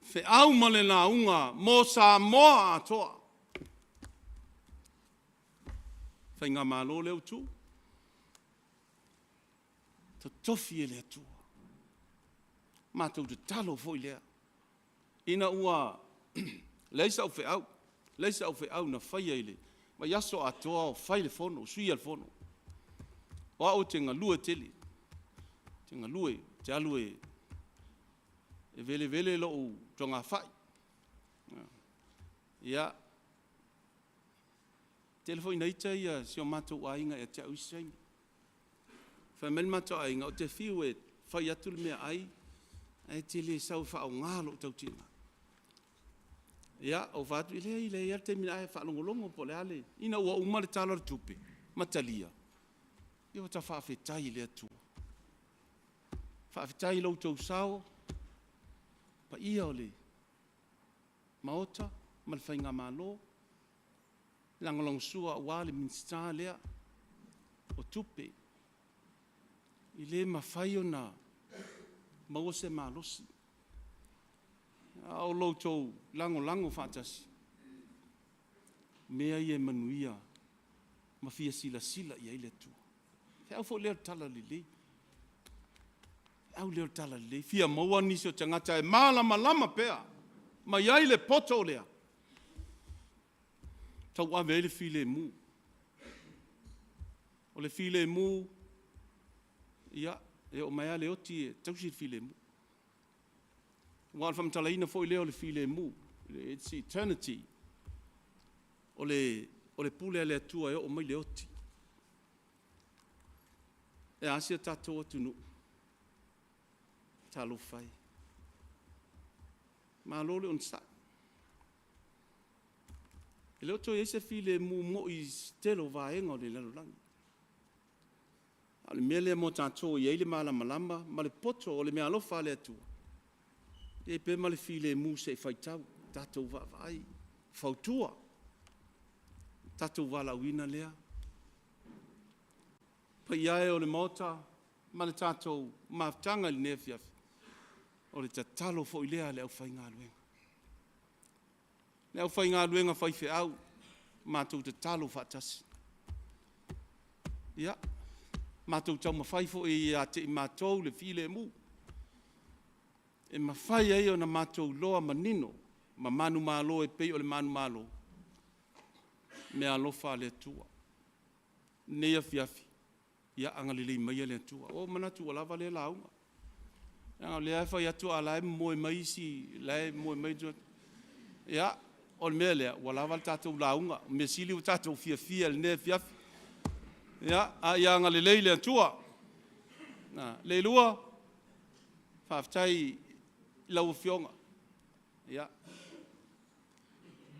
feau ma le lauga mo Samoa atoa. Le Faigamalo lea ua tu, totofi e le Atua. Matou tatalo foi lea, ina ua leai sau feau, leai sau feau na faia i le vaiaso atoa o fai le fono, suia le fono. O au ou te galue tele, ou te galue, ou te alu e velevele lou togafai. Ia, tele foi ina ita si o matou aiga ia te au i isi taimi. Fai mai le matou aiga, ou te fiu e fai atu le meaai, ae te le sau e faaaoga lou tautino. Ia, ou fai atu, e leai e i ai lava le taimi e faalogologo po o le a le… Ina ua uma le Tala o le Tupe ma talia, ia ua ta faafetai i le Atua. Faafetai i lo outou sao, le paia o le Maota ma le Faigamalo, lagolagosua aua le Minisita lea o tupe, e le mafai ona maua se malosi, a o lo outou lagolago faatasi, o mea ia e manuia ma fia silasila i ai le Atua. O le feau foi lea o le talalelei, o le feau lea o le talalelei, e fia maua nisi o tagata e malamalama pea ma i ai le poto lea e tauave ai le filemu. O le filemu, ia, e oo mai lava le oti e tausi le filemu. Aua o le faamatalaina foi lea o le filemu, its eternity. O le pule a le Atua e oo mai le oti. E a si o tatou atunuu? Talofa e, malo le onosai. E le o toe i ai se filemu moi i se tele o vaega o le lalolagi. A o le mea lea mo tatou e i ai le malamalama ma le poto o le meaalofa a le Atua, ia i ai pea ma le filemu se i faitau, tatou vaavaai, fautua, tatou valaauina lea. Le paia e o le Maota ma le tatou mafutaga i lenei afiafi, o le tatalo foi lea a le aufaigaluega. Le aufaigaluega faifeau, matou tatalo faatasi. Ia, matou taumafai foi ia te i matou le filemu, e mafai ai ona matou iloa manino ma manumalo e pei o le manumalo i meaalofa a le Atua. I lenei afiafi, ia agalelei maia le Atua. Ua ou manatu ua lava lea lauga, leaga o lea e fai atu a o la e momoe mai isi, o la e momoe mai. Ia, o le mea lea, ua lava le tatou lauga, o le mea sili ua tatou fiafia i lenei afiafi. A ia agalelei le Atua. Leilua, faafetai i lau Afioga. Ia,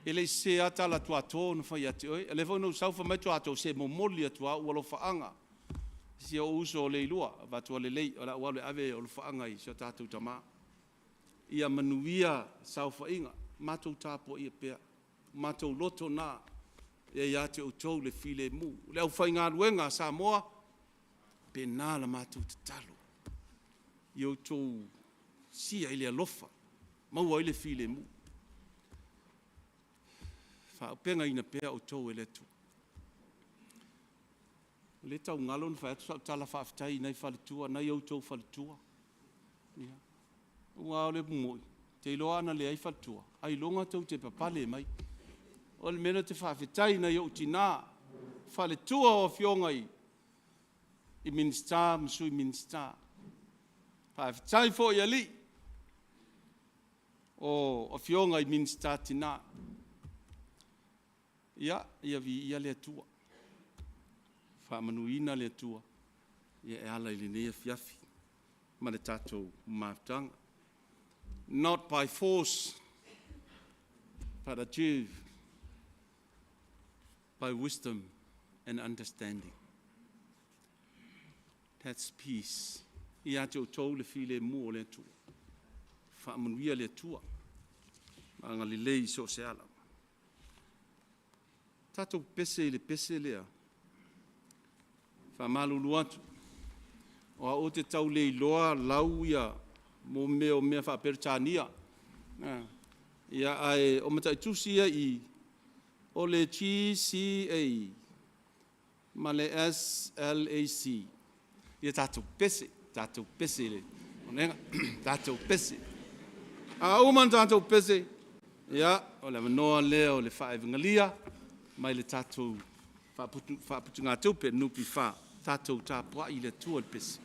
e le i sese lava tala a Tuato na fai ia te oe. O lea foi na ou sau fai mai Tuato, se e momoli atu lava au alofaaga i si ou uso o Leilua. Ou fai atu, ua lelei o le a ou alu e ave alofaaga i si o tatou tama. Ia manuia le saofaiga, matou tapuaia pea, o matou loto na ia ia te outou le filemu. Le aufaigaluega a Samoa, e faapena la matou tatalo, ia outou sia i le alofa, maua ai le filemu. Faaauupegaina pea outou e le Atua. O lea e tau galo ona fai atu sau tala faafetai i nai faletua, nai a outou faletua. Aua o le upu moni, ou te iloa ana leai faletua, ailoga tou te papale mai. O le mea lea ou te faafetai ai i nai ou tina, faletua o Afioga i Minisita ma Sui Minisita. Faafetai foi i alii o Afioga i Minisita tina. Ia viia le Atua, faamanuina le Atua e ala i lenei afiafi ma le tatou mafutaga. Not by force, but achieve by wisdom and understanding. That's peace. Ia te outou le filemu o le Atua. Faamanuia le Atua ma agalelei i so o se ala. Tatou pepese i le pese lea. E faamalulu atu, o au ou te tau le iloa lau ia mea o mea faa-Peretania. Ae o mataitusi ia e i i, o le GCA ma le SLAC. Ia tatou pepese, tatou pepese, tatou pepese. A uma ona tatou pepese, ia, o le avanoa lea o le faaivigalia mai le tatou Faaputugatupe o le NPF. Tatou tapuai i le Atua i le pese.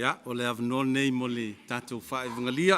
Ia, o le avanoa lenei mo le tatou faaivugalia.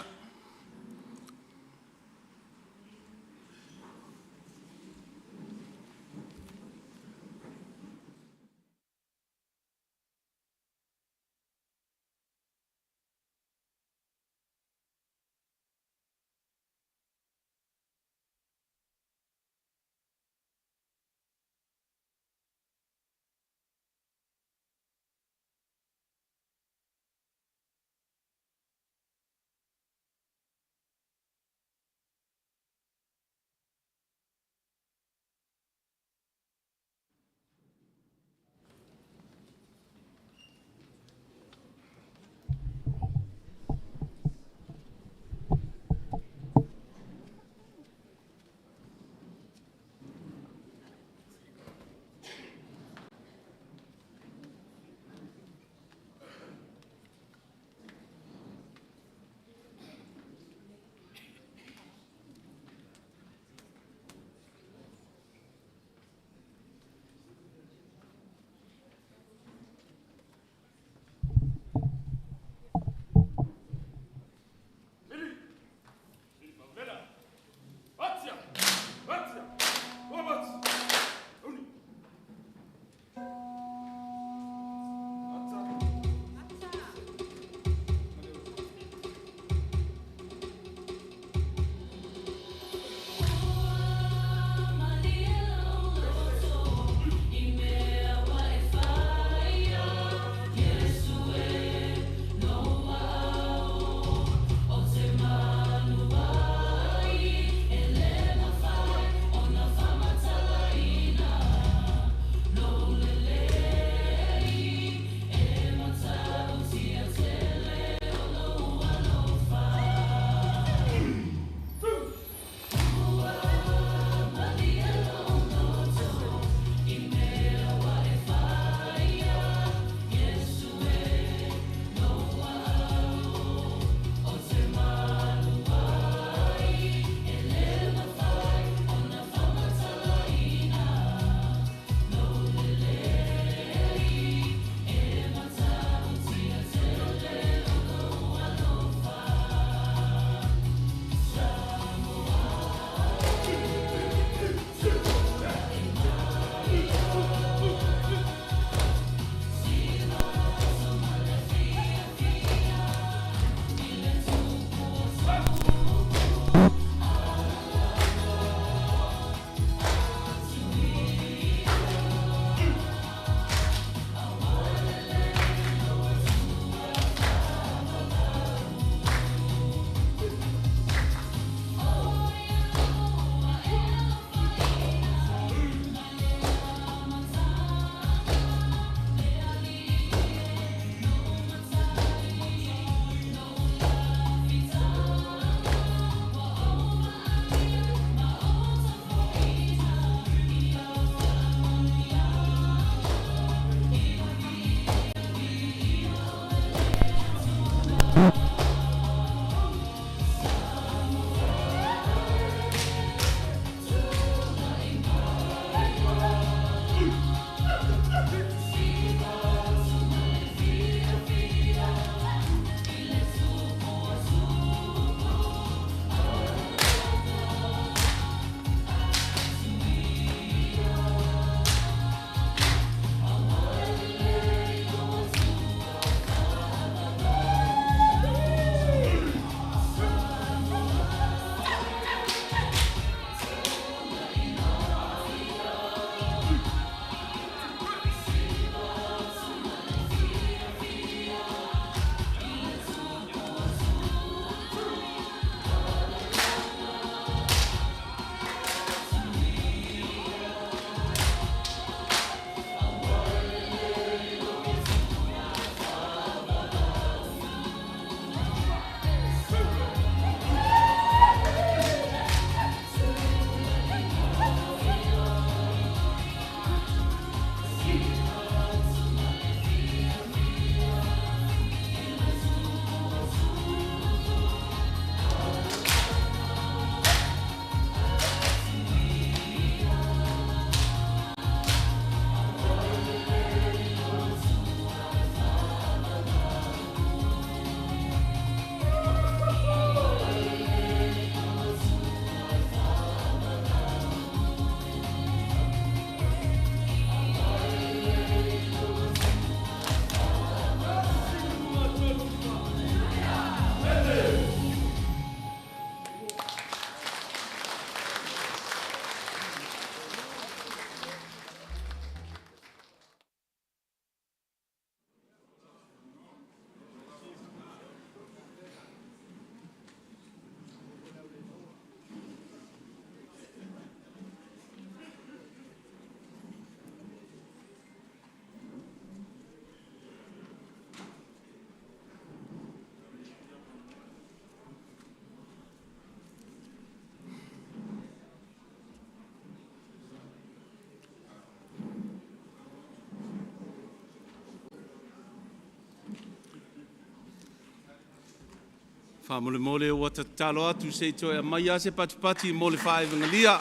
Faamolemole ua ta tatalo atu se i toe aumai lava se patipati mo le faaivagia.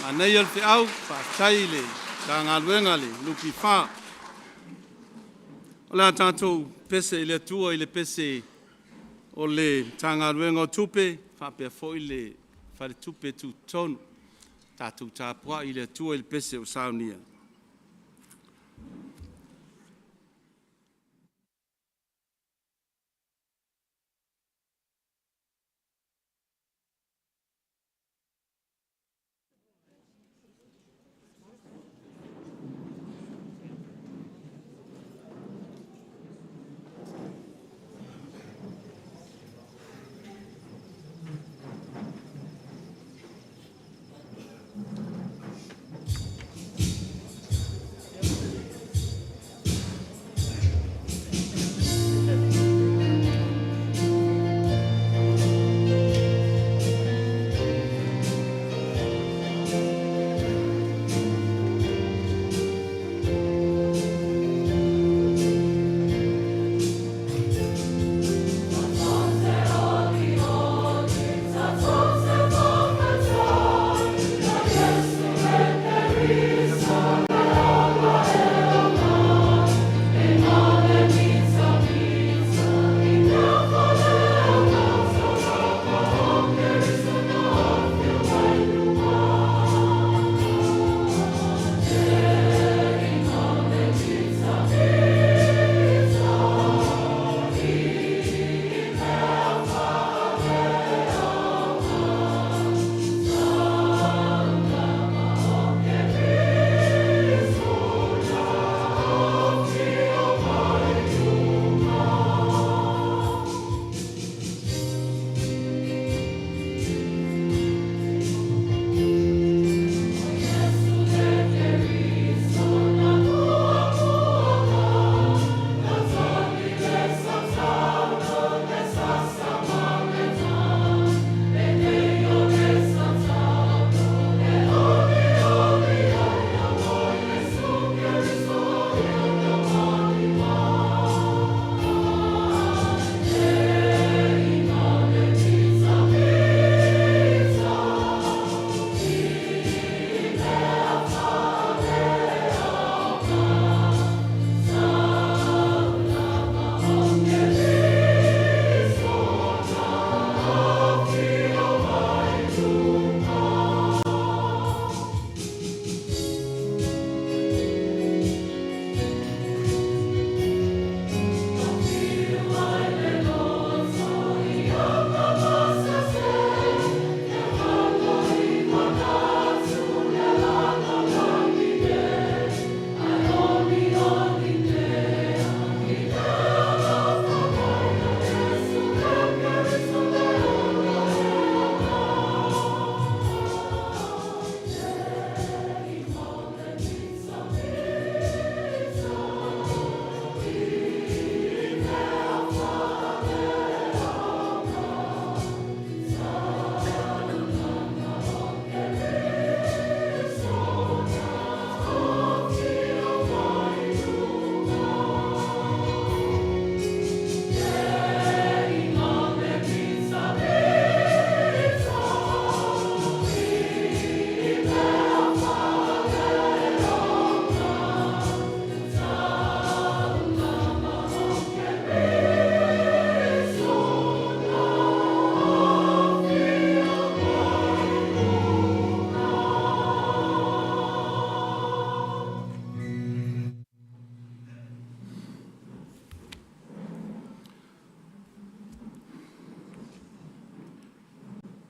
Manaia le feau, faafetai i le Matagaluega a le NPF. O le a tatou pese i le Atua i le pese o le Matagaluega o Tupe faapea foi le Faletupe Tutotonu. Tatou tapuai i le Atua i le pese o saunia.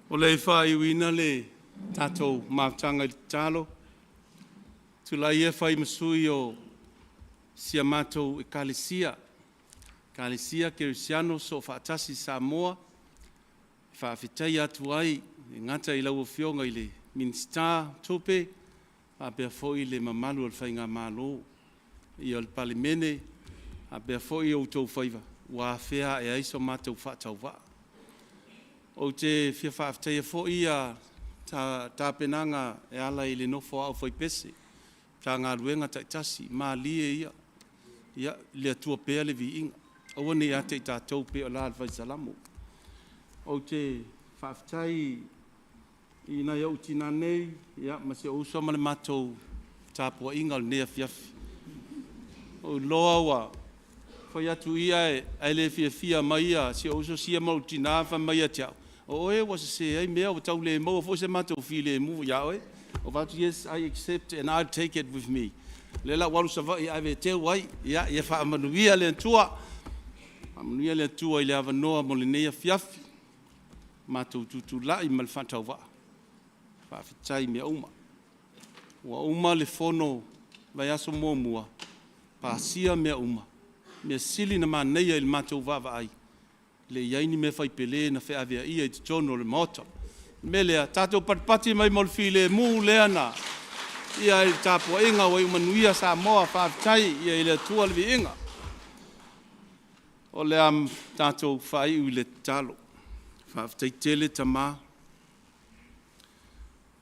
O le faaiuina le tatou mafutaga i le tatalo, tulai ia e fai ma sui o si a matou Ekalesia, Ekalesia Kerisiano Soofaatasi i Samoa, e faafetaia atu ai e le gata i lau Afioga i le Minisita o Tupe, faapea foi le mamalu o le Faigamalo, le paia o le Palemene, faapea foi outou faiva ua afea ae ai so matou faatauvaa. Ou te fia faafetaia foi tapenaga e ala i le nofo a ao faipese i Matagaluega taitasi, malie ia, i le Atua pea le viiga, aua ne i ia te i tatou e pei o le la o le fai Salamo. Ou te faafetai i nai ou tina nei ma si ou uso ma le matou tapuaiga o lenei afiafi. Ua ou iloa ua fai atu ia ae le fiafia mai si ou uso sia ma lou tina fai mai ia te au, o oe ua sese ai mea, ua tau le maua foi se matou filemu ia oe. Ou fai atu, yes, I accept and I'll take it with me. O lea o le a ou alu i Savaii e ave e teu ai. Ia faamanuia le Atua, faamanuia le Atua i le avanoa mo lenei afiafi, matou tutulai ma le faatauvaa. Faafetai i mea uma. Ua uma le fono vaiaso muamua, pasia mea uma, mea sili ona manaia i le matou vaavaai, e leai ni mea faipele na feaveaia i totonu o le Maota. O le mea lea, tatou patipati mai mo le filemu lea na i le tapuaiga ua iu manuia Samoa, faafetai, ia i le Atua le viiga. O le a tatou faaiu i le tatalo. Faafetai tele Tama,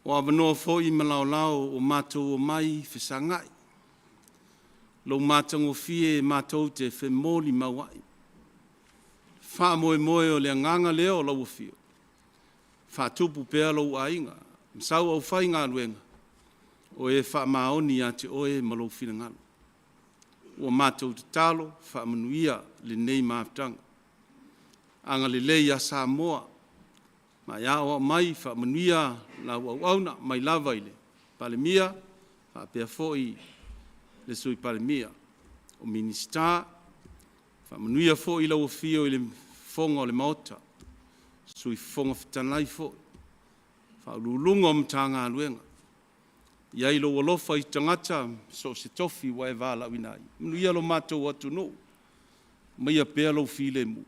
o avanoa foi ma laolao ua matou omai fesagai, i lou matagofie matou te femolimau ai. Faamoemoe o le agaga lea o lau afio, faatupu pea lou aiga ma sau aufaigaluega, o e faamaoni ia te Oe ma lou finagalo. Ua matou tatalo, faamanuia lenei mafutaga. Agalelei ia Samoa ma e aoao mai, faamanuia lau auauna mai lava i le Palemia faapea foi le Sui Palemia, o Minisita. Faamanuia foi i lau afio i le Fofoga o le Maota, Sui Fofoga Fetalai foi, Ofisa Sili o Pulega o Matagaluega. Ia i ai lou alofa i tagata i so o se tofi ua e valaauina ai. Manuia lo matou atunuu, aumaia pea lou filemu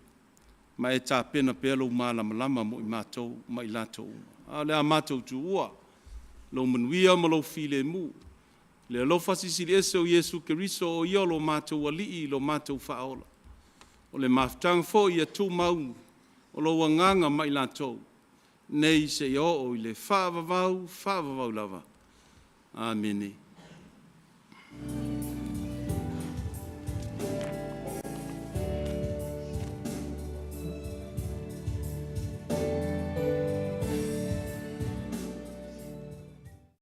ma e tapena pea lou malamalama mo i matou ma i latou uma. Ae o le a matou tuua lou manuia ma lou filemu, le alofa silisili ese o Iesu Keriso o Ia o lo matou Alii lo matou Faaola, o le mafutaga foi ia tumau, o lou agaga ma i latou, nei seia oo i le faavavau, faavavau lava. Amene.